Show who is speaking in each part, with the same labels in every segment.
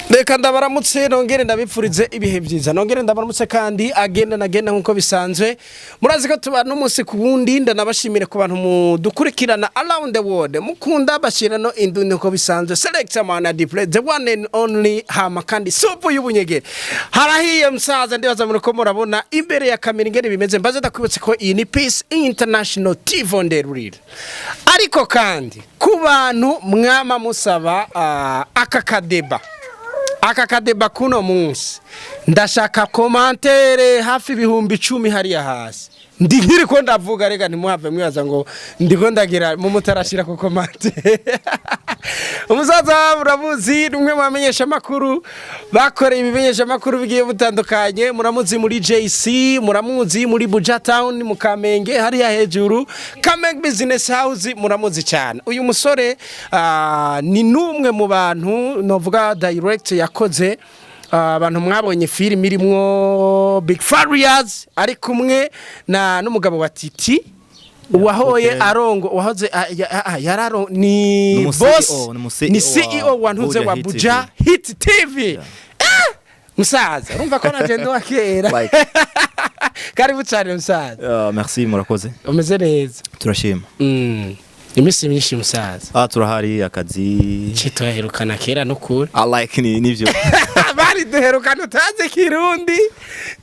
Speaker 1: Reka ndabaramutse, nongere ndabipfurize ibihe byiza, nongere ndabaramutse kandi agenda nagenda nkuko bisanzwe. Murazi ko tuba n'umunsi ku wundi. Ndanabashimire ku bantu mudukurikirana around the world, mukunda bashira no indundi nkuko bisanzwe. Select man display, the one and only. Hama kandi supu y'ubunyegere harahiye. Musaza, ndibaza muri ko murabona imbere ya kamera ingene bimeze. Mbaze ndakwibutse ko iyi ni Peace International TV on the real. Ariko kandi ku bantu mwama musaba aka kadeba kuno munsi, ndashaka commentaire hafi 10,000 hariya hasi. Ndi nkiri ko ndavuga, reka ntimuhave mwibaza ngo ndiko ndagira mu mutarashira ku commentaire. Umusaza muramuzi, ni umwe mu bamenyesha makuru bakoreye ibimenyesha makuru bigiye butandukanye. Muramuzi muri JC, muramuzi muri Buja Town, mu Kamenge hariya hejuru, Kamenge Business House, muramuzi cyane. Uyu musore ni numwe mu bantu novuga direct yakoze. Abantu mwabonye filime irimwo Big Farious ari kumwe na n'umugabo wa Titi uwahoye arongo wahoze yararo ni
Speaker 2: Ni umu
Speaker 1: boss
Speaker 2: CEO, ni umu CEO
Speaker 1: ni
Speaker 2: wa
Speaker 1: CEO wa ntuze
Speaker 2: Buja
Speaker 1: wa
Speaker 2: Hit
Speaker 1: Buja Hit TV. Musaza, urumva ko nagenda wa kera.
Speaker 2: Like.
Speaker 1: Karibu cyane, musaza.
Speaker 2: Merci, murakoze.
Speaker 1: Umeze neza?
Speaker 2: Turashima.
Speaker 1: Iminsi myinshi, musaza.
Speaker 2: Ah, turahari, akazi.
Speaker 1: Cyo tuhaherukana kera nukuri.
Speaker 2: I like ni nivyo.
Speaker 1: Bari duherukana utazi Kirundi,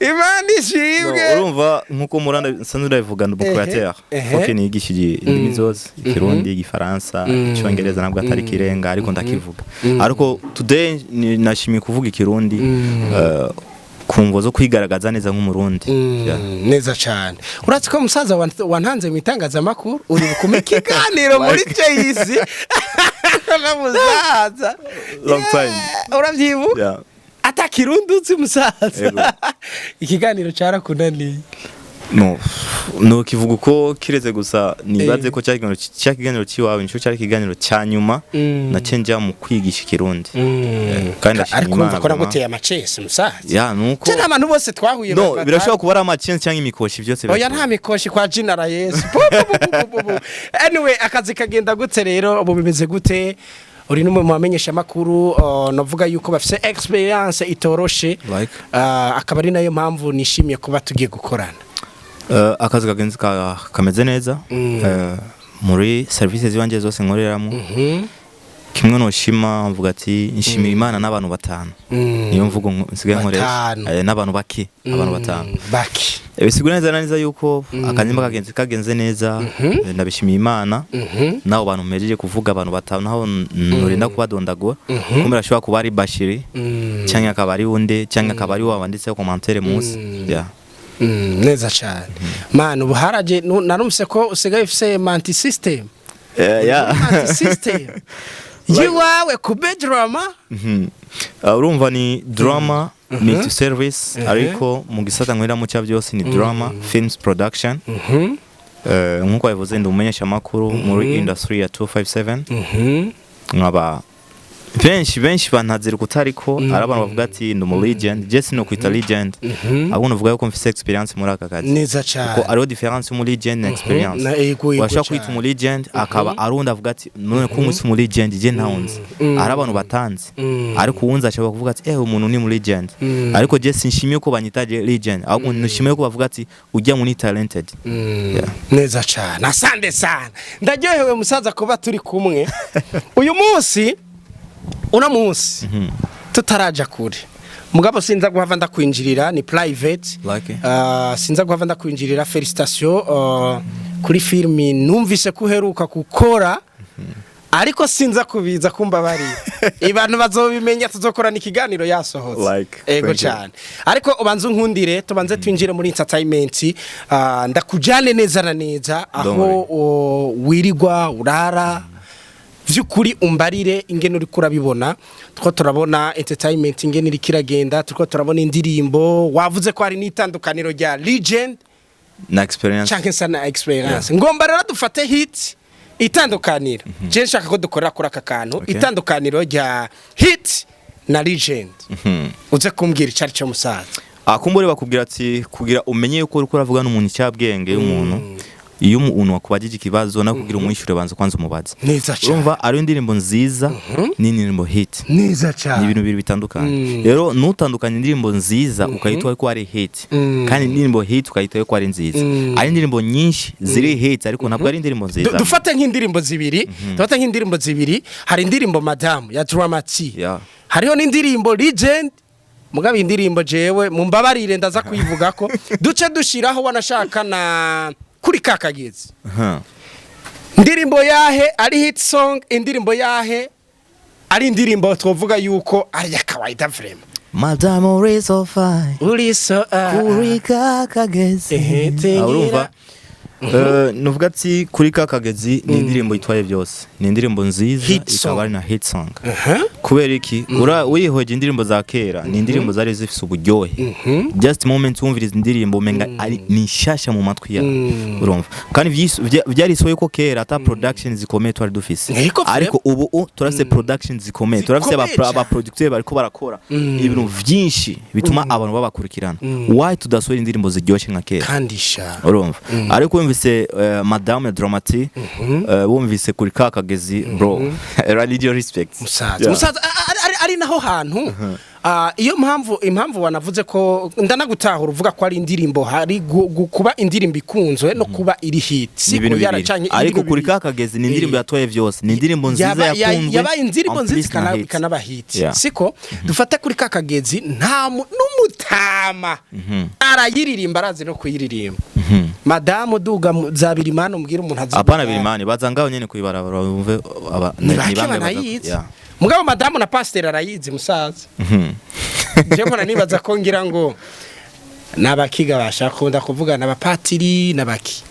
Speaker 1: Imana ishimwe.
Speaker 2: No, urumva nkuko muranda nsanzwe ndabivuga, ndi umu-créateur. Faut nigishije indimi zose, Ikirundi, Igifaransa, Icyongereza ntabwo atari kirenga ariko ndakivuga. Ariko today nashimiye kuvuga Ikirundi kumvo zo kwigaragaza neza nk'Umurundi. Yeah.
Speaker 1: Neza cyane. Uratse ko musaza wantanze mu itangazamakuru, uri bukuma ikiganiro muri JC na musaza.
Speaker 2: Long time.
Speaker 1: Yeah, urabyibuka?
Speaker 2: Yeah.
Speaker 1: Ata Kirundi uzi, musaza.
Speaker 2: Yego.
Speaker 1: Ikiganiro cyarakunaniye?
Speaker 2: No, no kivuga uko kiretse gusa nibaze ko cya kiganiro ciwawe nico cyari ikiganiro cya nyuma nace nja mu kwigisha Ikirundi. Kandi ndashima
Speaker 1: Ariko urumva
Speaker 2: Imana
Speaker 1: ko
Speaker 2: vraiment.
Speaker 1: naguteye amacesi, musaza.
Speaker 2: Ya, nuko
Speaker 1: Cyane abantu bose twahuye
Speaker 2: no birashobora kuba ari amacyensi cyangwa imikoshi, byose
Speaker 1: Oya,
Speaker 2: birashoboka.
Speaker 1: nta mikoshi kwa jina la Yesu. Bu, bu, bu, bu, bu, bu. Anyway, akazi kagenda gute rero? Ubu bimeze gute? Uri n'umwe mu bamenyesha makuru navuga yuko bafise experience itoroshe.
Speaker 2: Like.
Speaker 1: Akaba ari nayo mpamvu nishimiye kuba tugiye gukorana.
Speaker 2: Akazi kagenze kameze neza. Muri services zibanjye zose nkoreramo, kimwe noshima mvuga ati nshimira Imana n'abantu batanu. Niyo mvugo nsigaye nkoresha.
Speaker 1: Batanu.
Speaker 2: N'abantu bake, abantu batanu.
Speaker 1: Baki.
Speaker 2: Bisigura neza na neza yuko akanyimba kagenze neza. Ndabishimiye Imana n'abo bantu mpejeje kuvuga, abantu batanu, naho nurinda kubadondagura kuko birashobora kuba ari Bashiri cyangwa akaba ari undi cyangwa akaba ari wa wanditseho commentaire munsi. Yeah.
Speaker 1: Neza cyane, man. Ubu haraje narumse ko usigaye ufise multi system.
Speaker 2: Yeah.
Speaker 1: Multi system yiwawe kube drama.
Speaker 2: Urumva ni drama multi service, ariko mu gisata nkoreramo cya byose ni drama films production. Nkuko babivuze, ndi umumenyeshamakuru muri industry ya 257. Nkaba benshi benshi bantazira kutariko ari abantu bavuga ati ndi umu legend. Je sinokwita legend, ahubwo novuga yuko mfise experience muri aka kazi,
Speaker 1: Neza cyane.
Speaker 2: kuko hariho difference y'umu legend na experience.
Speaker 1: Na yego,
Speaker 2: Washobora kwita
Speaker 1: cyane.
Speaker 2: umu legend akaba ari undi avuga ati none ko umunsi umu legend je ntawunzi, ari abantu batanzi, ariko uwunzi ashobora kuvuga ati umuntu ni mu legend. Ariko je sinshimiye ko banyita je legend, ahubwo nishimiye ko bavuga ati ujya muri talented. Yeah.
Speaker 1: Neza cyane, asante sana. Ndaryohewe, musaza, kuba turi kumwe uyu munsi, uno munsi tutaraja kure. Mugabo sinza guhava ndakwinjirira, ni private.
Speaker 2: Like.
Speaker 1: Sinza guhava ndakwinjirira. Félicitation kuri filimi numvise ko uheruka gukora, ariko sinza kubiza kumbabarira, abantu bazobimenya tuzokorana ikiganiro yasohotse.
Speaker 2: Like,
Speaker 1: Ego.
Speaker 2: Thank you.
Speaker 1: Cyane. Ariko ubanze unkundire tubanze twinjire muri entertainment, ndakujane neza na neza aho
Speaker 2: worry.
Speaker 1: Wirigwa urara vy'ukuri, umbarire ingene uriko urabibona. Two turabona entertainment ingene iriko iragenda, turiko turabona indirimbo. Wavuze ko hari n'itandukaniro rya legend
Speaker 2: na experience.
Speaker 1: Canke sa na experience. Ngomba rero dufate hit, itandukaniro. Je nshaka ko dukorera kuri aka kantu, itandukaniro rya hit na legend. Uze kumbwira icari cyo, musaza.
Speaker 2: Akumbure bakubwira ati kugira umenye yuko uriko uravuga n'umuntu icyabwenge y'umuntu. Iyo umuntu akubajije ikibazo nawe kugira umwishyure, banza kwanza umubaze.
Speaker 1: Neza cyane.
Speaker 2: Urumva, ari indirimbo nziza n'indirimbo hit
Speaker 1: Neza
Speaker 2: ni
Speaker 1: cyane.
Speaker 2: ibintu bibiri bitandukanye. Rero ntutandukanye indirimbo nziza ukayitwa ko ari hit, kandi indirimbo hit ukayita ko ari nziza. Ari indirimbo nyinshi ziri hit, ariko ntabwo ari indirimbo nziza.
Speaker 1: Dufate nk'indirimbo zibiri, dufate nk'indirimbo zibiri. Hari indirimbo Madamu ya Drama T, hariho n'indirimbo Legend. Mugabo indirimbo jewe mumbabarire ndaza kuyivugako, duce dushiraho wanashaka na kuri kakagezi. Indirimbo yahe ari hit song, indirimbo yahe ari indirimbo twovuga yuko ari ya kawaida vraiment?
Speaker 2: Madamu uri so fine.
Speaker 1: Uri so
Speaker 2: Kuri kakagezi.
Speaker 1: Ehe, tingira.
Speaker 2: Ah, urumva, nuvuga ati kuri kakagezi ni indirimbo itwaye byose, ni indirimbo nziza,
Speaker 1: Hit song.
Speaker 2: ikaba ari na hit song. Kubera iki? Ura wihweje indirimbo za kera, ni indirimbo zari zifise uburyohe. Just moment wumviriza indirimbo, umenga ari ni nshasha mu matwi yawe. Urumva, kandi vyarisohoye ko kera ata production zikomeye twari dufise,
Speaker 1: Ariko
Speaker 2: ariko ubu turafise production zikomeye, turafise
Speaker 1: Zikomeye cyane.
Speaker 2: aba producteur bariko barakora ibintu vyinshi bituma abantu babakurikirana. Why tudasohora indirimbo ziryoshe nka kera?
Speaker 1: Kandi sha.
Speaker 2: Urumva, ariko wumvise Madame Drama T, wumvise kuri ka kagezi, bro, radio respect.
Speaker 1: Musaza, musaza, ari naho hantu. Iyo mpamvu, impamvu wanavuze ko ndanagutahura uvuga ko ari indirimbo, hari kuba indirimbo ikunzwe no kuba iri hit.
Speaker 2: Ni
Speaker 1: Si
Speaker 2: ibintu
Speaker 1: yara
Speaker 2: bibiri,
Speaker 1: canke
Speaker 2: ariko
Speaker 1: indirimbo
Speaker 2: kuri
Speaker 1: bibiri.
Speaker 2: ka kagezi ni indirimbo yatoye vyose, ni indirimbo nziza, yakunzwe,
Speaker 1: Yabaye indirimbo
Speaker 2: en
Speaker 1: nziza
Speaker 2: plus na hit.
Speaker 1: ikanaba hit. Siko dufate kuri ka kagezi, nta n'umutama arayiririmba, arazi no kuyiririmba. Madamu duga za Birimani, umbwira umuntu azi.
Speaker 2: Apana Birimani, baza ngaho nyene kuibarabara wumve aba
Speaker 1: ni bake
Speaker 2: ni bande baza-
Speaker 1: banayizi. Mugabo madamu na pasiteri arayizi, musaza. Je mbona nibaza ko ngira ngo n'abakiga bashakunda kuvuga n'abapatiri n'abaki,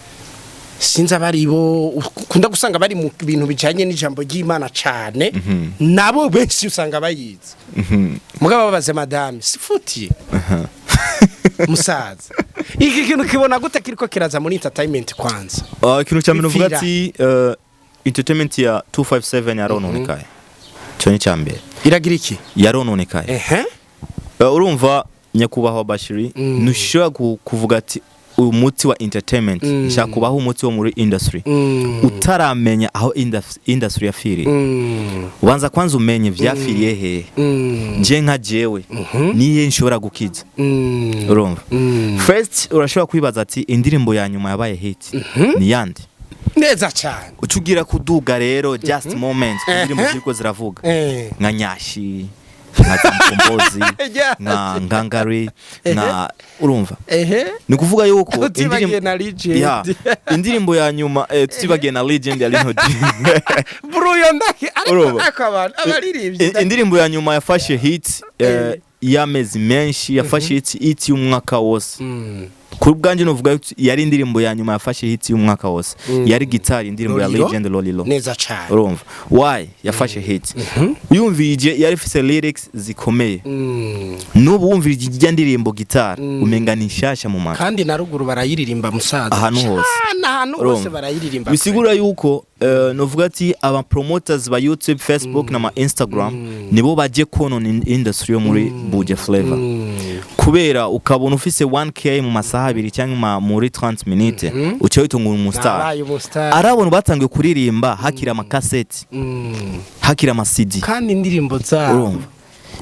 Speaker 1: sinzi abari bo ukunda gusanga bari mu bintu bijanye n'ijambo ry'Imana cane, nabo benshi usanga bayizi. Mugabo babaze madame sifuti. Musaza, iki kintu kibona gute kiriko kiraza muri entertainment kwanza?
Speaker 2: Ikintu cya mbere uvuga
Speaker 1: Bipfira.
Speaker 2: ati entertainment ya 257 yarononekaye, cyo ni cya mbere.
Speaker 1: Iragira iki?
Speaker 2: Yarononekaye. Urumva, nyakubahwa Bashiri, ntushobora kuvuga ati umuti wa entertainment, nshaka kubaho umuti wo muri industry, utaramenya aho industry yafiriye. Ubanza kwanza umenye vyafiriye hehe. Je nka jewe niye nshobora gukiza? Urumva, first urashobora kwibaza ati indirimbo ya nyuma yabaye hit ni yande?
Speaker 1: Neza cyane.
Speaker 2: Ucugira kuduga rero, just moment, ku ndirimbo ziriko ziravuga nka Nyashi, nka Mkombozi, nka Ngangari, nka urumva, ni kuvuga yuko
Speaker 1: Utibagiye na Legend.
Speaker 2: Ya, indirimbo ya nyuma, tutibagiye na Legend ya Lino G.
Speaker 1: Bruyo ndaki ariko
Speaker 2: Urumva?
Speaker 1: ariko abantu abaririmbyi
Speaker 2: Indirimbo ya nyuma yafashe hit y'amezi menshi, yafashe hit y'umwaka wose. Kuri bwanjye novuga yuko yari indirimbo ya nyuma yafashe hit y'umwaka wose, yari gitari, indirimbo ya
Speaker 1: Lolilo?
Speaker 2: Legend, Lolilo.
Speaker 1: Neza cyane.
Speaker 2: Urumva why yafashe hit? Uyumvirije yari ifise lyrics zikomeye. N'ubu wumvirije ijya ndirimbo gitari, umenga ni nshasha mu matwi.
Speaker 1: Kandi na ruguru barayiririmba, musaza.
Speaker 2: Ahantu hose.
Speaker 1: Cyane, ahantu hose
Speaker 2: Urumva?
Speaker 1: barayiririmba.
Speaker 2: Bisigura yuko novuga ati aba promoters ba YouTube, Facebook na ma Instagram nibo baje konona industry yo muri Buja Flavor, kubera ukabona ufise 1K mu masaha 2 cyangwa muri 30 minutes, uca witunga umustar.
Speaker 1: Nabaye umustar.
Speaker 2: Arabona batangiye kuririmba hakiri amakaseti, hakiri ama CD.
Speaker 1: Kandi indirimbo zabo.
Speaker 2: Urumva,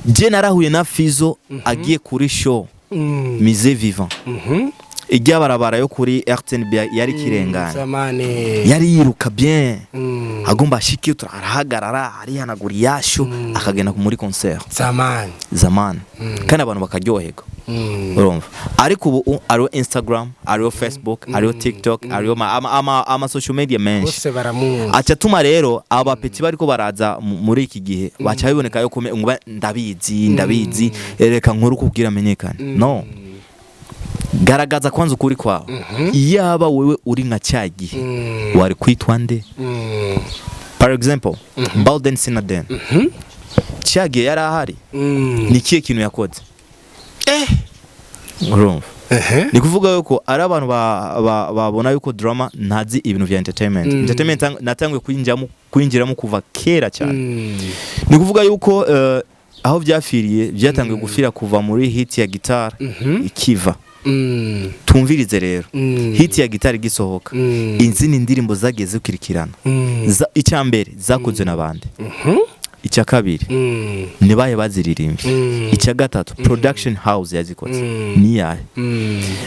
Speaker 2: je narahuye na Fizo agiye kuri show Musée Vivant, ijya barabara yo kuri RTNB yari kirengana.
Speaker 1: Zamani.
Speaker 2: Yari yiruka bien, agomba ashike, arahagarara, arihanagura iyashu, akagenda muri concert.
Speaker 1: Zamani.
Speaker 2: Zamani, kandi abantu bakaryoherwa. Urumva, ariko ubu ariho Instagram, ariho Facebook, ariho TikTok, ariho ama social media menshi.
Speaker 1: Bose baramuzi.
Speaker 2: Aca atuma rero aba petits bariko baraza muri iki gihe baca biboneka yuko ngo ndabizi, ndabizi, reka nkuru kubwira amenyekane. No garagaza kwanza ukuri kwawe. Iyaba wewe uri nka cya gihe, wari kwitwa nde? Par exemple, Balden Sinaden, cya gihe yari ahari, ni kihe kintu yakoze? Urumva, ni kuvuga yuko ari abantu babona yuko Drama ntazi ibintu vya entertainment. Entertainment natanguye kwinjiramo kuva kera cyane. Ni kuvuga yuko aho vyafiriye, byatanguye gufira kuva muri hit ya guitar ikiva. Tumvirize rero, hit ya gitari gisohoka, izindi ndirimbo zagiye zikurikirana, icya mbere, zakozwe n'abandi? Icya kabiri, nibaye baziririmbye? Icya gatatu, production house yazikoze niyahe?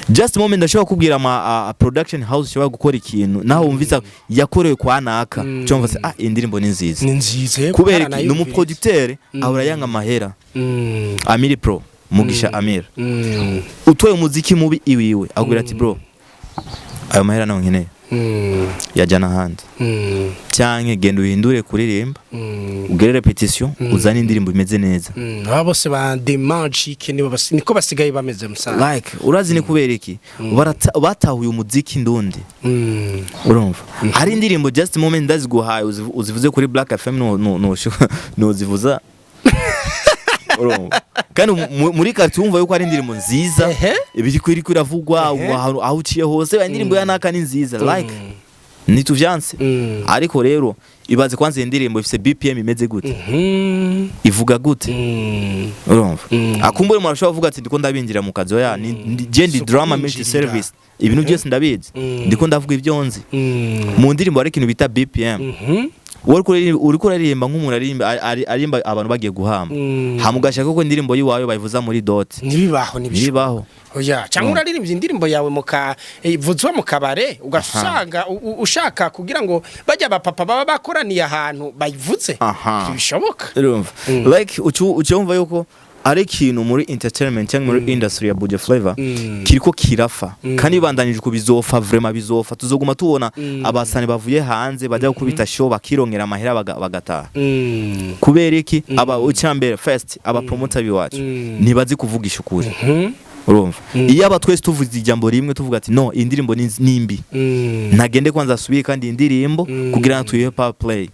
Speaker 2: Just moment, ndashobora kubwira ama production house ishobora gukora ikintu, naho wumvisa yakorewe kwa naka, cyumva se, ah, iyi ndirimbo ni nziza.
Speaker 1: Ni nziza, yego.
Speaker 2: Kubera iki? Ni
Speaker 1: Karanayumviriza.
Speaker 2: umuproducteur ahora yanga amahera. Amiri Pro, Mugisha Amir, utwaye umuziki mubi iwiwe, akubwira ati: "Bro, ayo mahera nawe nkeneye, yajyana ahandi, cyanke genda uhindure kuririmba, ugere répétition, uzane indirimbo imeze neza."
Speaker 1: Aba bose ba The Magic nibo niko basigaye bameze, musaza.
Speaker 2: Like, urazi ni kubera iki? Batahuye umuziki ndundi. Urumva hari indirimbo, just moment, ndaziguhaye, uzivuze kuri Black FM, no nuzivuza. Urumva kandi muri quartier wumva yuko ari indirimbo nziza, ibiri iriko iravugwa aho uciye hose, indirimbo ya naka ni nziza, like ntituvyanse. Ariko rero ibaze kwanza, iyi ndirimbo ifise BPM imeze gute? Ivuga gute? Urumva, akumbure umuntu ashobora kuvuga ati: "Ndiko ndabinjira mu kazi." Oya, je ndi
Speaker 1: Si
Speaker 2: drama multi
Speaker 1: ukwinjirira.
Speaker 2: service, ibintu byose ndabizi. Ndiko ndavuga ibyo nzi. Mu ndirimbo hari ikintu bita BPM. Wowe uriko uraririmba nk'umuntu aririmba aririmba abantu bagiye guhamba, hama ugashaka ko indirimbo y'iwawe bayivuza muri dot.
Speaker 1: Ntibibaho, ntibishoboka.
Speaker 2: Ntibibaho.
Speaker 1: Oya, cyangwa uraririmbye indirimbo yawe muka ivuzwa mu kabare, ugasanga ushaka kugira ngo bajya abapapa baba bakoraniye ahantu bayivuze. Ntibishoboka.
Speaker 2: Urumva, like ucumva yuko ari ikintu muri entertainment cyangwa muri industry ya Buja Flavor kiriko kirafa, kandi bibandanije uko bizofa, vraiment bizofa. Tuzoguma tubona abasani bavuye hanze bajya gukubita show, bakirongera amahera, bagataha. Kubera iki? Aba icyambere, first, aba promoter biwacu ntibazi kuvugisha ukuri. Urumva, iyo aba twese tuvuze ijambo rimwe, tuvuga ati: "No, iyi ndirimbo ni mbi, ntagende kwanza asubire kandi iyi ndirimbo kugira ngo tuyihe power play."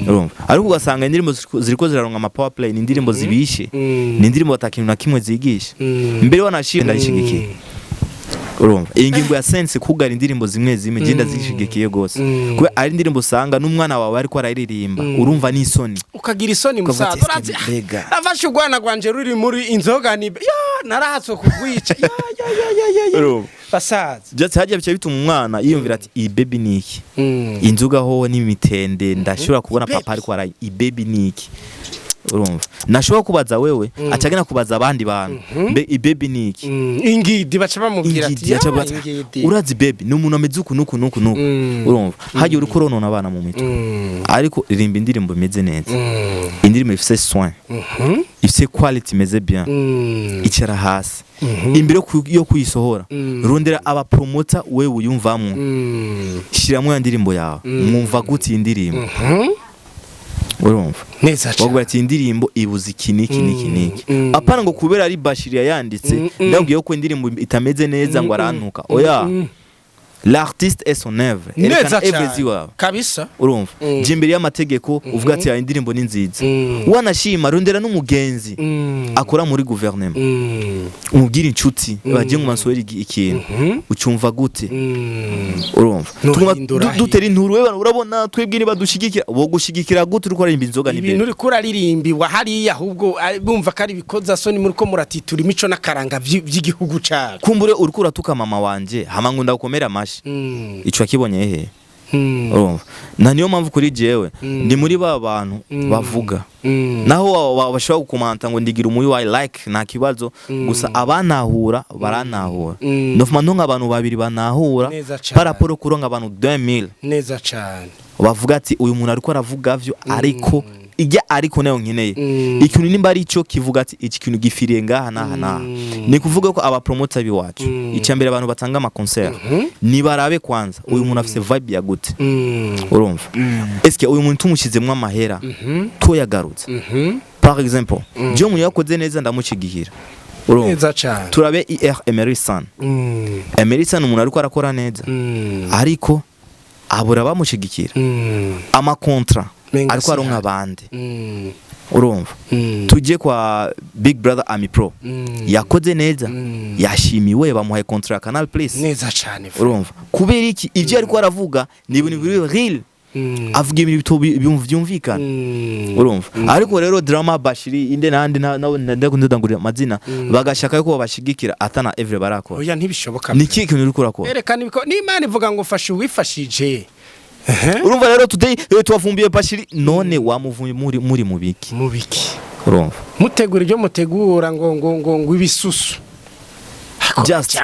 Speaker 2: Urumva, ariko ugasanga indirimbo ziriko ziraronka ama power play ni indirimbo zibishe, ni indirimbo atakintu na kimwe zigisha. Mbere wanashimye, ndayishigikiye. Urumva, iyi ngingo ya sense kugara indirimbo zimwe zimwe, genda zishigikiye gose, kubera ari indirimbo usanga n'umwana wawe ariko araririmba, urumva n'isoni.
Speaker 1: Ukagira isoni.
Speaker 2: Ukavuga
Speaker 1: Musaza,
Speaker 2: ati,
Speaker 1: urazi,
Speaker 2: "Eske mbega."
Speaker 1: Afashe urwana rwanje ruri muri inzoga ni ya narahatswe kugwica, ya ya ya ya ya ya.
Speaker 2: Urumva?
Speaker 1: Basaza.
Speaker 2: Just hajya bice bituma umwana yiyumvira ati: "Iyi baby ni iki? Inzoga ho n'imitende ndashobora kubona."
Speaker 1: Ibaby.
Speaker 2: Papa ariko ara ibaby ni iki? Urumva, nashobora kubaza wewe, acagana kubaza abandi bantu: "Mbe ibaby ni iki?"
Speaker 1: Ingidi baca bamubwira ati:
Speaker 2: Ingidi
Speaker 1: "Ya,
Speaker 2: aca avuga ati,
Speaker 1: ingidi."
Speaker 2: "Urazi baby ni umuntu ameze uku nuku nuku nuku." Urumva, hajya uriko uronona abana mu mitwe. Ariko ririmba indirimbo imeze neza, indirimbo ifise soin, ifise quality imeze bien. Icara hasi imbere yo kuyisohora, rondera abapromota wewe uyumvamwo, shiramwo ya ndirimbo yawe, mwumva gute iyi ndirimbo? Urumva,
Speaker 1: Neza cyane.
Speaker 2: bavuga ati: "Indirimbo ibuze iki n'iki n'iki n'iki." Apana ngo kubera ari Bashir yayanditse, ndabwiye ko indirimbo itameze neza ngo arantuka. Oya, l'artiste est son œuvre.
Speaker 1: Neza
Speaker 2: Erekana œuvre
Speaker 1: cyane.
Speaker 2: ziwawe.
Speaker 1: Kabisa.
Speaker 2: Urumva, jya imbere y'amategeko, uvuga ati: "Aya indirimbo ni nziza." Wanashima, rondera n'umugenzi akora muri guverinoma, umubwire inshuti bagiye ngo basohore ikintu, ucyumva gute? Urumva, tuguma
Speaker 1: Nuhindura
Speaker 2: dutera inturu we, urabona twebwe niba dushyigikira, bo gushyigikira gute uriko uririmba inzoga ni
Speaker 1: Ibintu
Speaker 2: bebe?
Speaker 1: uriko uraririmbiwa hariya, ahubwo bumva ko ari ibikozasoni, muri ko muratitura imico n'akaranga vy'igihugu cacu.
Speaker 2: Kumbure uriko uratuka mama wanje, hama ngo ndagukomere amashi. Ico akibonye hehe? Urumva, na niyo mpamvu kuri jewe ndi muri ba bantu bavuga, naho bashobora gukomanta ngo ndigira umuyi wa like, nta kibazo, gusa abanahura baranahura. Ndofuma ndonka abantu babiri banahura
Speaker 1: Neza cane.
Speaker 2: par rapport kuronka abantu 2000
Speaker 1: Neza cane.
Speaker 2: bavuga ati: "Uyu muntu ariko aravuga vyo," ariko ijya, ariko nayo nkeneye ikintu nimba ari cyo kivuga ati: "Iki kintu gifiriye ngaha n'aha n'aha." Ni kuvuga ko aba promoter biwacu, icya mbere, abantu batanga ama concert, nibarabe kwanza uyu muntu afise vibe ya gute. Urumva, eske uyu muntu tumushyizemo amahera toyagarutse? Par exemple, je umuntu yakoze neza ndamushigikira. Urumva,
Speaker 1: Neza cane.
Speaker 2: turabe ir Emery San. Emery San, umuntu ariko arakora neza, ariko abura bamushigikira, ama contrat
Speaker 1: Menga
Speaker 2: ariko
Speaker 1: si
Speaker 2: aronka
Speaker 1: hari.
Speaker 2: abandi. Urumva, tujye kwa Big Brother Ami Pro, yakoze neza, yashimiwe, bamuhaye contrat ya Canal Plus.
Speaker 1: Neza cane.
Speaker 2: Urumva, kubera iki? Ibyo ariko aravuga ni ibintu biri real. Avuga ibintu byumvikana. Urumva, ariko rero Drama, Bashiri, inde nandi, ndakundangurira amazina, bagashaka yuko babashigikira atana œuvre barakora.
Speaker 1: Oya, ntibishoboka.
Speaker 2: Ni ikihe kintu uriko urakora?
Speaker 1: Erekana n'Imana ivuga ngo fasha uwifashije. Ehe.
Speaker 2: Urumva rero, today tubavumbiye Bashiri, none wamuvumbiye muri mu biki?
Speaker 1: Mu biki?
Speaker 2: Urumva.
Speaker 1: Mutegura ibyo mutegura ngo ibisusu.
Speaker 2: Just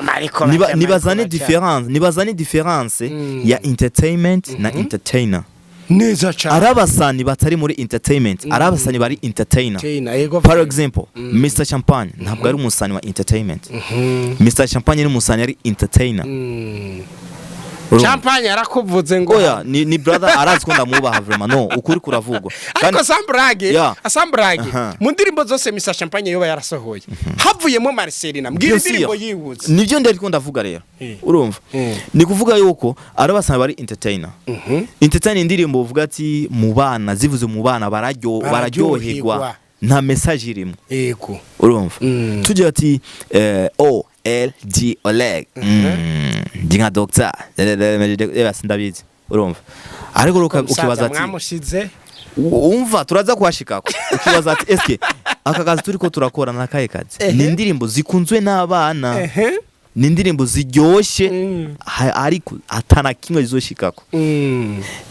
Speaker 2: nibazane différence, nibazane différence ya entertainment na entertainer.
Speaker 1: Neza cyane.
Speaker 2: Arabasani batari muri entertainment, arabasani bari entertainer.
Speaker 1: Tena, yego.
Speaker 2: Par exemple, Mr Champagne ntabwo ari umusani wa entertainment. Mr Champagne ni umusani, ari entertainer. Urumva?
Speaker 1: Champagne yarakuvuze ngo
Speaker 2: Oya, ni brother, arazi ko ndamubaha vraiment. No ukuri kuravugwa.
Speaker 1: Ariko sans blague, sans blague, mu ndirimbo zose Mr Champagne yoba yarasohoye, havuyemo Marcelina, mbwira
Speaker 2: Bien sûr.
Speaker 1: indirimbo yibutse.
Speaker 2: Nibyo ndari ndavuga rero. Urumva, ni kuvuga yuko arabasani bari entertainer. Entertainer, indirimbo uvuga ati mu bana, zivuze mu bana
Speaker 1: Bararyoherwa.
Speaker 2: bararyoherwa, nta message irimo. Urumva, tugira ati O L G Oleg, ndi nka doctor, ndabizi. Urumva, ariko ukibaza ati
Speaker 1: mwamushize.
Speaker 2: Umva, turaza kuhashikako. Ukibaza ati eske aka kazi turiko turakora nakahe kazi? Ni indirimbo zikunzwe n'abana, ni indirimbo ziryoshe, ariko atana kimwe zizoshikako.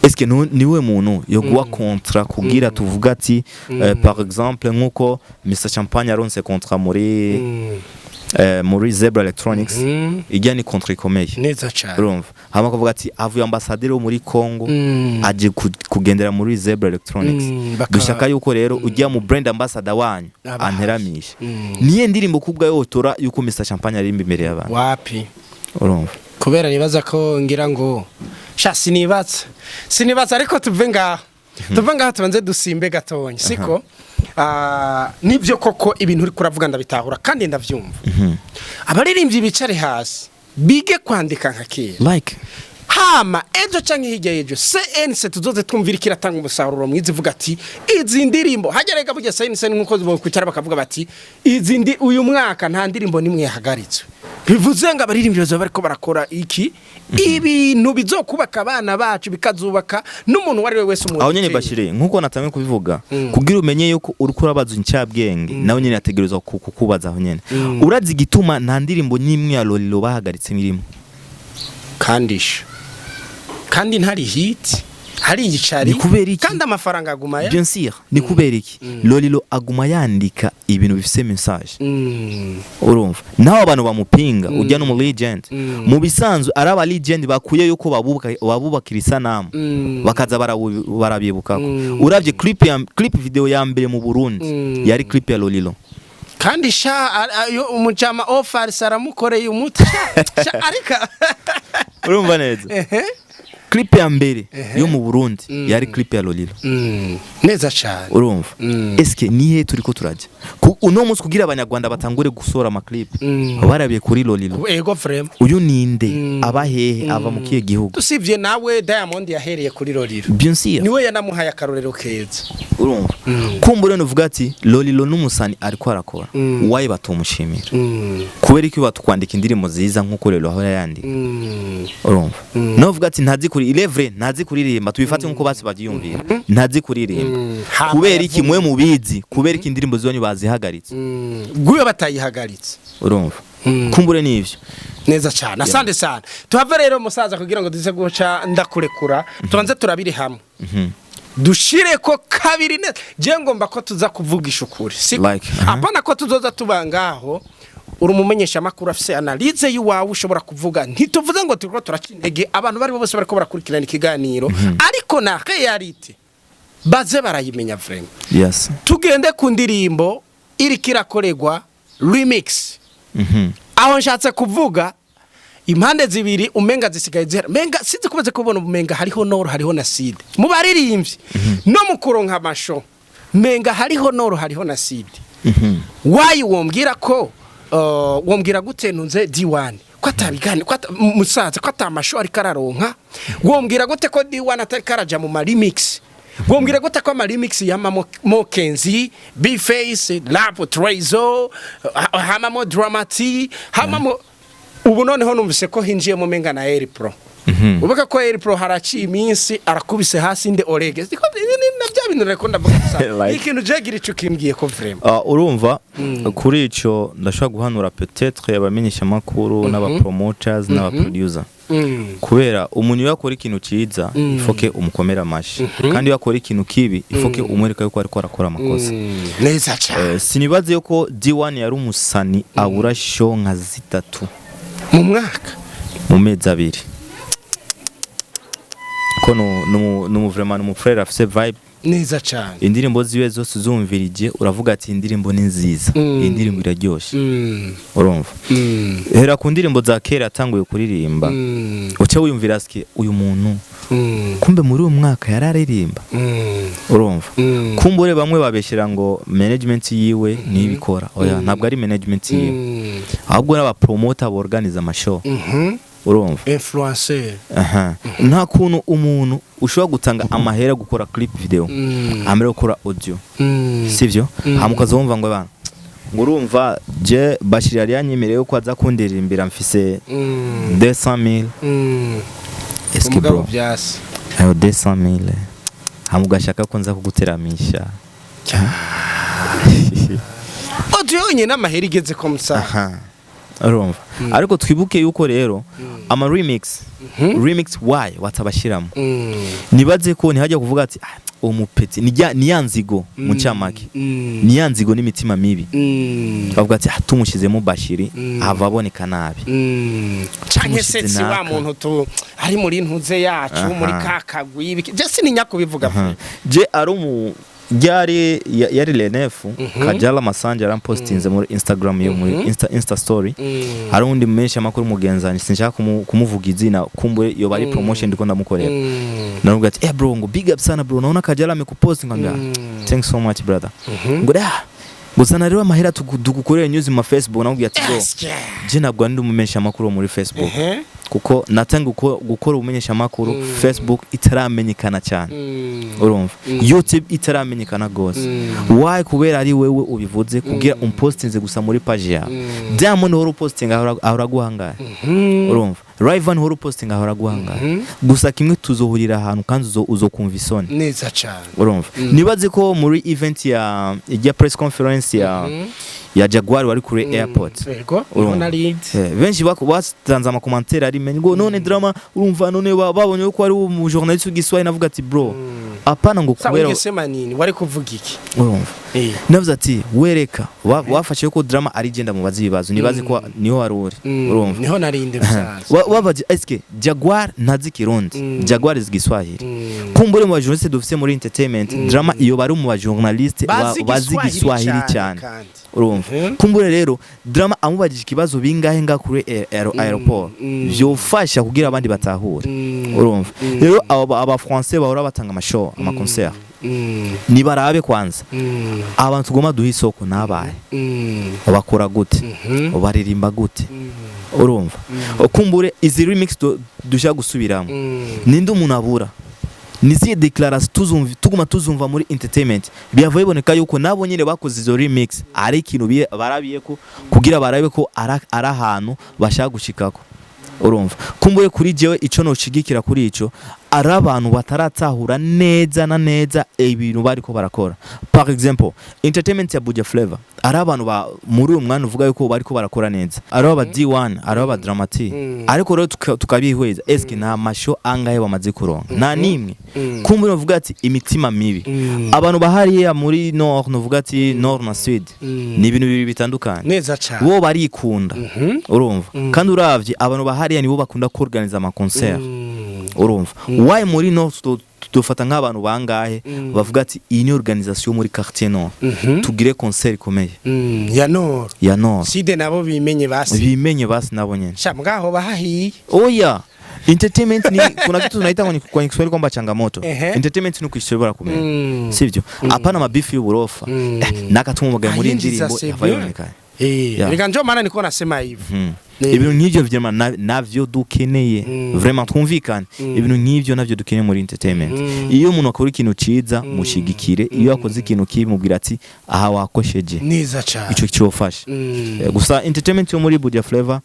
Speaker 2: Eske niwe muntu yo guha contrat kugira tuvuga ati par exemple nkuko Mr Champagne yaronse contrat muri muri Zebra Electronics, ijya ni contrat ikomeye.
Speaker 1: Neza cyane.
Speaker 2: Urumva, hama kuvuga ati avuye ambassadeur wo muri Congo, aje kugendera muri Zebra Electronics, dushaka yuko rero ujya mu brand ambassador wanyu
Speaker 1: Abahaye.
Speaker 2: anteramisha. Niye ndirimbo kubwa yotora yuko Mr Champagne arimba imbere y'abantu?
Speaker 1: Wapi.
Speaker 2: Urumva.
Speaker 1: Kubera nibaza ko ngira ngo sha sinibaza, ariko tuve ngaho tubanze dusimbe gatonya, siko? Ah, nibyo koko, ibintu uri kuravuga ndabitahura kandi ndavyumva. Abaririmbyi bicare hasi bige kwandika nka kera.
Speaker 2: Like
Speaker 1: Hama ejo canke hirya y'ejo CNC tuzoze twumvira ikiratanga umusaruro mwiza, ivuga ati izi ndirimbo hagerega burya CNC nkuko bokwicara bakavuga bati izi ndi uyu mwaka nta ndirimbo nimwe yahagaritswe, bivuze ngo abaririmbyi bazoba bariko barakora iki ibintu bizokubaka abana bacu, bikazubaka n'umuntu uwo ari we wese umuntu
Speaker 2: Aho nyene, Bashire, nkuko natangiye kubivuga, kugira umenye yuko uriko urabaza incabwenge, nawe nyene ategerezwa kukubaza aho nyene: urazi igituma nta ndirimbo n'imwe ya Lolilo bahagaritse irimo?
Speaker 1: Kandisha kandi ntari hit, hari igicari.
Speaker 2: Ni kubera iki?
Speaker 1: Kandi amafaranga aguma ya
Speaker 2: Bien sûr, ni kubera iki Lolilo aguma yandika ibintu bifise message? Urumva, naho abantu bamupinga, ujya no mu legend, mu bisanzwe ari aba legend bakuye yuko babubakira isanamu, bakaza barabibukako. Uravye clip video ya mbere mu Burundi, yari clip ya Lolilo.
Speaker 1: Kandi sha ayo umujama Ofar aramukoreye umuti sha, sha, ariko
Speaker 2: Urumva neza, clip ya mbere yo mu Burundi yari clip ya Lolilo.
Speaker 1: Neza cyane.
Speaker 2: Urumva, eske nihe turiko turajya? Uno munsi kugira abanyarwanda batangure gusohora ama clip, barabiye kuri Lolilo.
Speaker 1: Ego, vraiment.
Speaker 2: Uyu ninde? Aba hehe? Ava mu kihe gihugu?
Speaker 1: Dusibye nawe, Diamond yahereye kuri Lolilo.
Speaker 2: Bien sûr.
Speaker 1: Niwe yanamuhaye akarorero keza.
Speaker 2: Urumva, kumbure nuvuga ati Lolilo n'umusani ariko arakora, waye batumushimira? Kubera iki batukwandika indirimbo nziza nkuko Lolilo ahora yandika? Urumva, nawe uvuga ati ntazi kuri ilevre, ntazi kuririmba, tubifate nkuko basi babyiyumvira, ntazi kuririmba.
Speaker 1: Hama
Speaker 2: Kubera iki
Speaker 1: yavuga.
Speaker 2: mwe mubizi? Kubera iki indirimbo zanyu bazihagaritse?
Speaker 1: Guyo batayihagaritse.
Speaker 2: Urumva, kumbure nivyo.
Speaker 1: Neza cyane, asante sana. Tuhave rero musaza, kugira ngo duze guca ndakurekura, tubanze turabire hamwe, dushire ko kabiri neza. Je ngomba ko tuza kuvugisha ukuri, si
Speaker 2: Like, aha.
Speaker 1: apana ko tuzoza tuba ngaho. Uri umumenyesha makuru, afise analyse yiwawe, ushobora kuvuga. Ntituvuze ngo turiko turaca intege abantu bari bo bose bariko barakurikirana ikiganiro, ariko na réalité baze barayimenya vraiment. Tugende ku ndirimbo iriko irakorerwa remix. Aho nshatse kuvuga impande zibiri umenga zisigaye zihera, menga sinzi kubaze kubona, umenga hariho nord, hariho na sud mu baririmbyi no mu kuronka amasho, menga hariho nord, hariho na sud. Wayi wombwira ko wombwira gute ntunze D1 ko atabigane ko musaza ko atamasho ariko araronka? Wombwira gute ko D1 atari karaja mu ma remix? Wombwira gute ko ama remix yamamo Mokenzi, B-Face, Rap Trezo, hamamo Dramati, hamamo ubu noneho numvise ko hinjiyemo menga na Air Pro. Ubuka ko El Pro haraciye iminsi arakubise hasi nde Orege. Siko na bya bintu reko ndavuga gusa.
Speaker 2: Like.
Speaker 1: Ikintu jegira ico kimbwiye ko vraiment.
Speaker 2: Urumva kuri ico ndashobora guhanura peut-être abamenyesha amakuru n'aba promoters n'aba producer, kubera umuntu iyo akora ikintu ciza, il faut que umukomera amashi, kandi iyo akora ikintu kibi, il faut que umwereka yuko ariko arakora amakosa.
Speaker 1: Neza cyane.
Speaker 2: Sinibaze yuko D1 yari umusani abura show nka zitatu
Speaker 1: mu mwaka.
Speaker 2: Mu mezi 2, ko no vraiment numu frère afise vibe.
Speaker 1: Neza cyane.
Speaker 2: Indirimbo ziwe zose uzumvirije uravuga ati indirimbo ni nziza, iyi ndirimbo iraryoshe. Urumva, hera ku ndirimbo za kera yatanguye kuririmba, uce wiyumvira ski uyu muntu kumbe muri uyu mwaka yararirimba. Urumva, kumbure bamwe babeshera ngo management yiwe nibikora. Oya, ntabwo ari management yiwe, ahubwo n'aba promoter borganiza amashow. Urumva?
Speaker 1: Influencer.
Speaker 2: Aha, nta kuntu umuntu ushobora gutanga amahera gukora clip video, amahera gukora audio, sivyo? Hama ukaza wumva ngo bana ngo urumva je Bashir yari yanyemereye ko aza kundirimbira, mfise 200,000. Eske
Speaker 1: Umugabo
Speaker 2: bro,
Speaker 1: byasi.
Speaker 2: Ayo 200,000 hama ugashaka ko nza kuguteramisha?
Speaker 1: Audio yonyine amahera igeze ko musa.
Speaker 2: Aha, urumva, ariko twibuke yuko rero ama remix, remix why watabashiramo? Nibaze ko ntihajya kuvuga ati ah, uwo mupeti ni ya nzigo mu ncamake, ni ya nzigo n'imitima mibi. Bavuga ati ah, tumushyizemo Bashiri hava aboneka nabi.
Speaker 1: Canke
Speaker 2: Tumushize
Speaker 1: se si wa
Speaker 2: naka.
Speaker 1: muntu tu ari muri ntuze yacu, muri kakagwi ibiki, je sininya kubivuga.
Speaker 2: Je ari umu ryari yari Lenefu Kajala Masanja yarampostinze muri Instagram yo muri Insta story. Hari undi menshi amakuru mugenzanye, sinshaka kumuvuga izina, kumbure yo bari promotion ndiko ndamukorera. Navuga ati eh bro, ngo big up sana bro, naona Kajala amekupost. Ngambia thanks so much brother. Ngo da gusa rero amahera tugukorera news mu Facebook. Namubwira ati bro, je ntabwo ndi umumenyesha amakuru muri Facebook, kuko natanga gukora ubumenyesha amakuru Facebook itaramenyekana cyane. Urumva, YouTube itaramenyekana gose. Why? Kubera ari wewe ubivuze kugira umpostinze gusa muri page yawe. Diamond hora upostinga ahora guhangaye. Urumva, Rayvan hora upostinga ahora guhangaye. Gusa kimwe, tuzohurira ahantu kandi uzokumva isoni.
Speaker 1: Neza cyane.
Speaker 2: Urumva, nibaze ko muri event ya ijya press conference ya Jaguar wari kuri airport.
Speaker 1: Yego.
Speaker 2: Urumva.
Speaker 1: Nari.
Speaker 2: Benshi batanze amakomantere ari menye ngo none Drama, urumva none babonye ko ari umu journaliste w'igiswahili. Navuga ati bro, apana ngo
Speaker 1: Sa
Speaker 2: kubera
Speaker 1: ungesema nini? Wari kuvuga iki?
Speaker 2: Urumva, navuze ati wereka wafashe ko Drama ari genda mubaze ibibazo, nibaze ko niho wari uri. Urumva?
Speaker 1: Niho narinde musaza.
Speaker 2: Wabaje eske Jaguar ntazi Kirundi? Jaguar izi Giswahili. Kumbure mu bajournaliste dufise muri entertainment, Drama iyo bari mu bajournaliste bazi Giswahili cyane.
Speaker 1: Kandi.
Speaker 2: Urumva, kumbure rero Drama amubajije ikibazo bingahe nga kuri aéroport, vyofasha kugira abandi batahure. Urumva rero aba français bahora batanga amashow, ama concert, nibarabe kwanza abantu tugomba duha isoko nabaye, bakora gute, baririmba gute. Urumva, kumbure izi remix dushaka gusubiramo, ninde umuntu abura, nizihe déclaration tuzumva, tuguma tuzumva muri entertainment? Byava biboneka yuko nabo nyine bakoze izo remix ari ikintu barabiye ko kugira barabe ko ari ahantu bashaka gushikako. Urumva, kumbure kuri jewe ico noshigikira kuri ico ari abantu bataratahura neza na neza ibintu bariko barakora. Par exemple, entertainment ya Buja Flavor, ari abantu ba muri uyu mwanya uvuga yuko bariko barakora neza, ari aba D1, ari aba Dramati. Ariko rero tukabihweza, eske nta masho angahe bamaze kuronka? Nta nimwe. Kumbure uvuga ati imitima mibi, abantu bahariya muri nord, nuvuga ati nord na sud ni ibintu bibiri bitandukanye.
Speaker 1: Neza cyane.
Speaker 2: Bo barikunda. Urumva, kandi uravye abantu bahariya nibo bakunda kuorganiza ama concert. Urumva, why muri nord dufata nk'abantu bangahe bavuga ati iyi ni organisation muri quartier nord, tugire concert ikomeye?
Speaker 1: Ya nord.
Speaker 2: Ya nord.
Speaker 1: Side nabo bimenye basi.
Speaker 2: Bimenye basi nabo nyene.
Speaker 1: Sha mgaho bahahiye.
Speaker 2: Oya, entertainment ni kuna kitu tunaita kwenye Kiswahili kwamba changamoto. Entertainment ni kuishobora kumenya, sivyo? Hapana mabifu y'uburofa. Nakatumumugaye muri
Speaker 1: Ayinjiza
Speaker 2: indirimbo
Speaker 1: c'est
Speaker 2: yava
Speaker 1: bien.
Speaker 2: yonekana.
Speaker 1: Reka njo maana niko nasema hivi.
Speaker 2: Ibintu nk'ivyo vraiment navyo dukeneye. Vraiment twumvikane, ibintu nk'ivyo navyo dukeneye muri entertainment. Iyo umuntu akora ikintu ciza, mushigikire. Iyo akoze ikintu kibi, mubwira ati: "Aha wakosheje."
Speaker 1: Neza cyane.
Speaker 2: Ico cyofasha. Gusa entertainment yo muri Buja Flavor,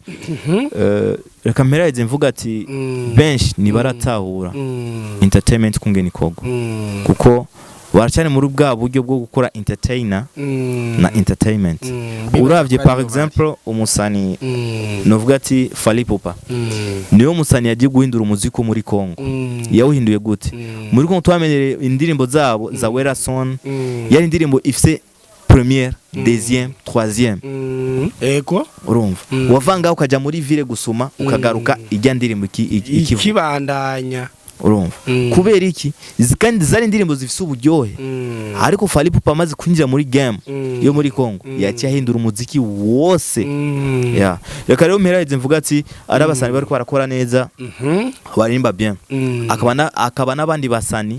Speaker 2: reka mperaheze mvuga ati benshi ntibaratahura entertainment kungena ikorwa, kuko baracyari muri bwa buryo bwo gukora entertainer na entertainment. Uravye par exemple umusani, novuga ati Fally Ipupa, niwe musani yagiye guhindura umuziki wo muri Congo. Yawuhinduye gute? Muri Congo twamenyereye indirimbo zabo za Werrason, yari indirimbo ifise première, deuxième, troisième.
Speaker 1: Ego.
Speaker 2: Urumva, wavanga ukaja muri ville gusuma, ukagaruka ijya ndirimbo ikivuga.
Speaker 1: Ikibandanya.
Speaker 2: Urumva, kubera iki? Izi kandi zari indirimbo zifise uburyohe. Ariko Fally Ipupa amaze kwinjira muri game yo muri Congo, yaciye ahindura umuziki wose. Yeah. Reka rero mperaheze mvuga ati ari abasani bariko barakora neza, baririmba bien, akaba n'abandi basani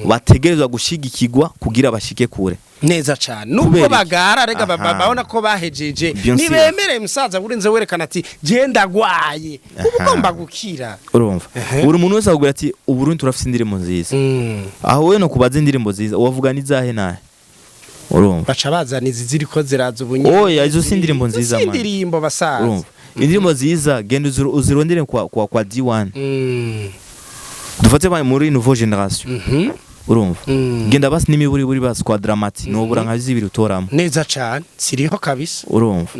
Speaker 2: bategerezwa gushigikirwa kugira bashike kure.
Speaker 1: Neza cyane, nubwo
Speaker 2: Kubera iki?
Speaker 1: bagara rega babona ko bahejeje.
Speaker 2: Bien sûr.
Speaker 1: Nibemere musaza, urinze werekana ati je ndagwaye, uba ugomba gukira.
Speaker 2: Urumva, buri muntu wese akubwira ati: "Uburundi turafise indirimbo nziza." Aho wewe no kubaza indirimbo nziza, wavuga n'izahe nahe? Urumva,
Speaker 1: baca bazana izi ziriko ziraza ubunyene.
Speaker 2: Oya, izo si indirimbo
Speaker 1: Izo
Speaker 2: nziza,
Speaker 1: si
Speaker 2: man.
Speaker 1: indirimbo, basaza.
Speaker 2: Urumva, indirimbo nziza genda uzirondere kwa D1. Dufate muri nouveau génération. Urumva, genda basi n'imiburiburi basi kwa Dramati, nobura nka zibiri utoramo.
Speaker 1: Neza cyane, siriho kabisa.
Speaker 2: Urumva,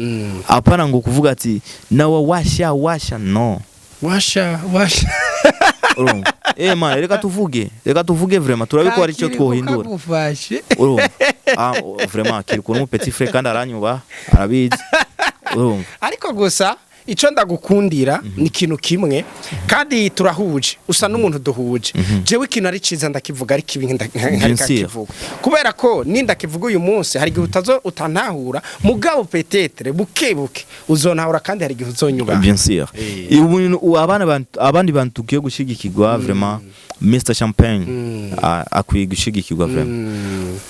Speaker 2: apana ngo kuvuga ati nawe washa washa, no.
Speaker 1: Washa washa.
Speaker 2: Urumva, man, reka tuvuge vraiment, turabe ko hari icyo twohindura.
Speaker 1: Kagufashe.
Speaker 2: Urumva, vraiment kiri kuri mu petit frère kandi aranyubaha, arabizi, urumva.
Speaker 1: Ariko gusa icyo ndagukundira ni ikintu kimwe, kandi turahuje, usa n'umuntu duhuje. Jewe ikintu ari cyiza ndakivuga, ariko ibi
Speaker 2: Bien sûr.
Speaker 1: nkakivuga kubera ko nindakivuga uyu munsi, hari igihe utazo utantahura, mugabo peut-être buke buke uzontahura, kandi hari igihe uzonyubaha.
Speaker 2: Bien sûr. Ubu abana abandi bantu tugiye gushigikirwa vraiment, Mr Champagne akwiye gushigikirwa vraiment,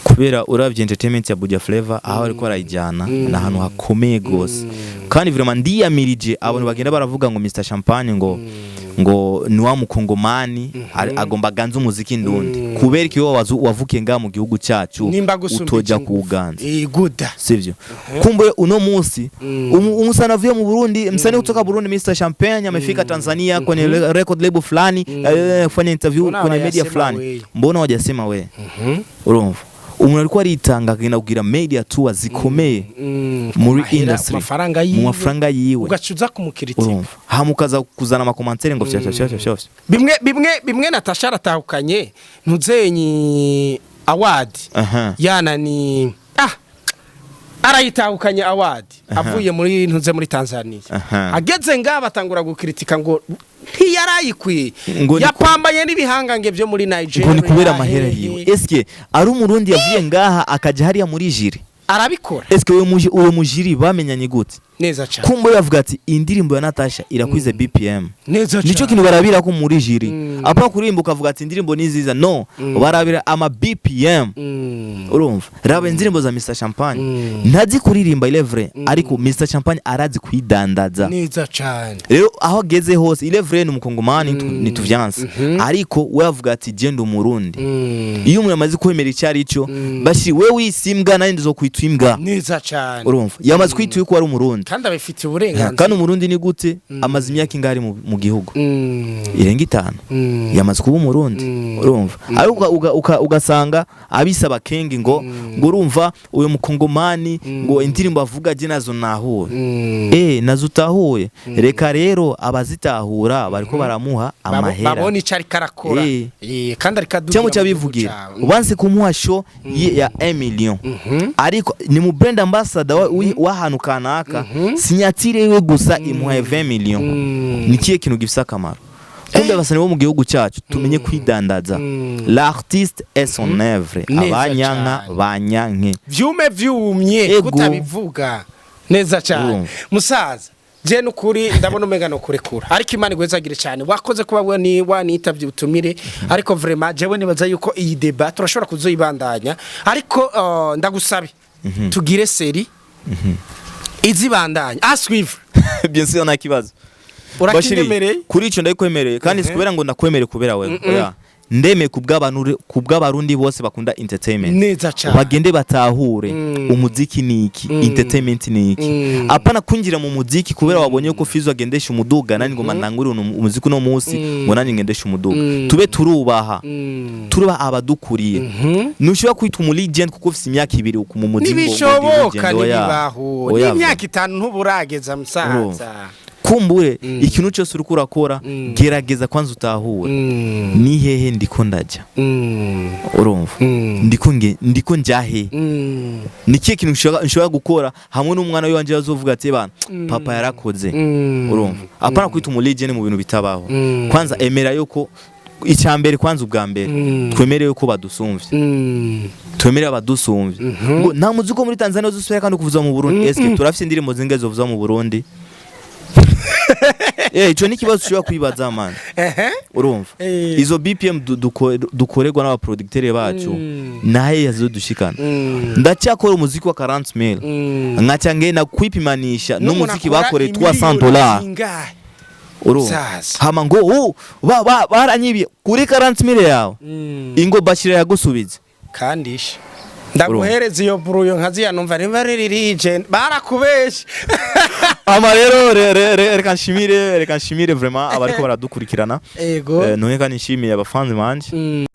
Speaker 2: kubera uravye entertainment ya Buja Flavor aho ariko arayijyana ni ahantu hakomeye gose. Kandi vraiment ndiyamirije abantu bagenda baravuga ngo Mr Champagne ngo ni wa mukongomani agomba aganze umuziki ndundi. Kubera iki wowe wavukiye ngaha mu gihugu cyacu
Speaker 1: Nimba gusumba
Speaker 2: utoja
Speaker 1: iki?
Speaker 2: kuwuganza?
Speaker 1: Guda.
Speaker 2: Sivyo? Kumbe uno munsi umusani avuye mu Burundi, msanii kutoka Burundi Mr Champagne amefika Tanzania kwenye record label fulani, kufanya interview
Speaker 1: Mbona
Speaker 2: kwenye media
Speaker 1: hawajasema
Speaker 2: fulani.
Speaker 1: we?
Speaker 2: Mbona wajasema we? Urumva, umuntu ariko aritanga akagenda kugira media tour zikomeye muri
Speaker 1: Mahera,
Speaker 2: industry
Speaker 1: mafaranga yiwe,
Speaker 2: mu mafaranga yiwe,
Speaker 1: ugaca uza kumukiritika.
Speaker 2: Urumva, hama ukaza kuzana ama commentaires ngo fya fya fya fya fya.
Speaker 1: Bimwe bimwe bimwe Natasha aratahukanye ntuzenyi award. Yana ni arayitahukanye award avuye muri ntuze muri Tanzania. Ageze ngaha batangura gukritika ngo ntiyarayikwiye. Yapambanye n'ibihangange byo muri Nigeria.
Speaker 2: Ngo ni kubera amahera yiwe. Eske ari umurundi yavuye ngaha akaja hariya muri jury?
Speaker 1: Arabikora.
Speaker 2: Eske uwo mujiri bamenyanye gute?
Speaker 1: Neza cyane.
Speaker 2: Kumbe yavuga ati indirimbo ya Natasha irakwize BPM.
Speaker 1: Neza cyane.
Speaker 2: Nico kintu barabira ko muri jury. Apa kuririmba ukavuga ati indirimbo ni nziza, no, barabira ama BPM. Urumva, raba indirimbo za Mr Champagne. Ntazi kuririmba, il est vrai, ariko Mr Champagne arazi kwidandaza.
Speaker 1: Neza cyane.
Speaker 2: Rero aho ageze hose, il est vrai ni umukongomani, ntituvyanse, ariko we avuga ati je ndi umurundi. Iyo umuntu amaze kwemera icyo ari cyo, bashi we wisi imbwa nandi nzokwitwa imbwa.
Speaker 1: Neza cyane.
Speaker 2: Urumva, yamaze kwitwa yuko ari umurundi.
Speaker 1: Kandi abifitiye uburenganzira.
Speaker 2: Kandi umurundi ni gute? Amaze imyaka ingahe ari mu gihugu? Irenga 5. Yamaze kuba umurundi. Urumva, ariko ugasanga abisaba kengi ngo urumva uyu mukongomani ngo indirimbo avuga je nazo nahure. Nazo utahuye, reka rero abazitahura bariko baramuha amahera.
Speaker 1: Babona icyo ariko arakora. Kandi ariko adugira
Speaker 2: Cyangwa
Speaker 1: mu gihugu
Speaker 2: cyabivugira
Speaker 1: cawe.
Speaker 2: ubanse kumuha show ya 1 million, ariko ni mu brand ambassador w'ahantu kanaka, signature yiwe gusa imuha 20 million. Ni kihe kintu gifise akamaro? Kumbe abasani bo mu gihugu cyacu tumenye kwidandaza. L'artiste est son œuvre.
Speaker 1: Neza
Speaker 2: Abanyanka
Speaker 1: cane.
Speaker 2: banyanke.
Speaker 1: Vyume vyumye.
Speaker 2: Ego.
Speaker 1: Kutabivuga neza cyane.
Speaker 2: Urumva.
Speaker 1: Musaza, je nukuri ndabona umenga no kurekura, ariko Imana igwezagire cyane, wakoze kuba we ni wanitavye utumire. Ariko vraiment jewe nibaza yuko iyi débat turashobora kuzoyibandanya, ariko ndagusabe tugire série izibandanya à suivre.
Speaker 2: Bien sûr, nta kibazo. Bashiri,
Speaker 1: Urakinyemereye?
Speaker 2: kuri ico ndabikwemereye, kandi si kubera ngo ndakwemere kubera wewe, oya, ndemeye kubw'abantu, kubw'Abarundi bose bakunda entertainment.
Speaker 1: Neza cyane.
Speaker 2: Bagende batahure umuziki ni iki, entertainment ni iki. Apana kwinjira mu muziki kubera wabonye ko Fizo agendesha umuduga, nani ngoma ntangure umuziki uno munsi ngo nanjye ngendeshe umuduga. Tube turubaha, turubaha abadukuriye. Ntushobora kwita umu legend kuko ufise imyaka 2 mu muziki ngo ndi
Speaker 1: Ntibishoboka.
Speaker 2: legend, oya.
Speaker 1: Ntibibaho.
Speaker 2: Oya,
Speaker 1: N'imyaka 5 ntuburageza, musaza.
Speaker 2: Kumbure ikintu cyose uriko urakora, gerageza kwanza utahure ni hehe ndiko ndajya. Urumva, ndiko njya he? Ni kihe kintu nshobora gukora hamwe n'umwana wanje azovuga ati: "Bana, papa yarakoze"? Urumva, apana kwita umu legend mu bintu bitabaho. Kwanza emera yuko icya mbere, kwanza ubwa mbere, twemere yuko badusumvye. Twemere abadusumvye. Ngo nta muziki wo muri Tanzania uzosubira kandi kuvuza mu Burundi. Eske turafise indirimbo zingahe zovuza mu Burundi? Ico ni ikibazo ushobora kwibaza, man. Urumva, izo BPM dukorerwa n'abaproducteur bacu, nahe yazodushikana? Ndacyakora umuziki wa 40 mille, nkaca ngenda kwipimanisha n'umuziki bakoreye $300.
Speaker 1: Zingahe?
Speaker 2: Urumva,
Speaker 1: Sasa.
Speaker 2: hama ngo baranyibiye kuri 40 mille yawe. Ingo Bashira yagusubiza.
Speaker 1: Kandisha ndaguhereza iyo buruyo nkaziya, numva niba riri legend, barakubeshe.
Speaker 2: Ama rero reka nshimire vraiment abariko baradukurikirana. None kandi nshimiye abafanzi banje.